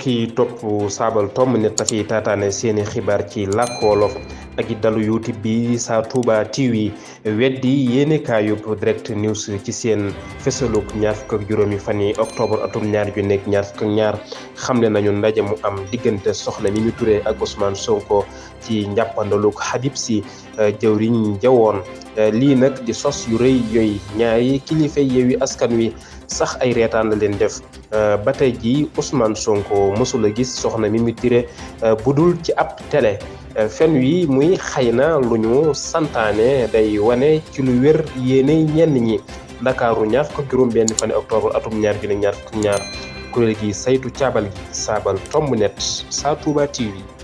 mbokk yi topp saabal tomb net tafi taataane seeni xibaar ci làkk wolof ak i dalu youtube bi Sa Touba TV weddi yéenekaayub direct news ci seen fësalug 26 fan yi octobre atum 2022 xamle nañu ndaje mu am diggante soxna Mimi Touré ak Ousmane Sonko ci njàppandalug Habib Sy jëwriñ jawoon lii nag di sos yu rëy yooyu ñaari kilifa Yewwi Askan Wi sax ay reetaan la leen def ba tey ji Ousmane Sonko mësula gis soxna Mimi Touré budul ci ab télé fen wi muy xëy na lu ñu santaane day wane ci lu wér yéene ñenn ñi Ndakaaru 26 fan octobre atum 2022 kuréel gi saytu caabal gi saabal tomb net Sa Touba TV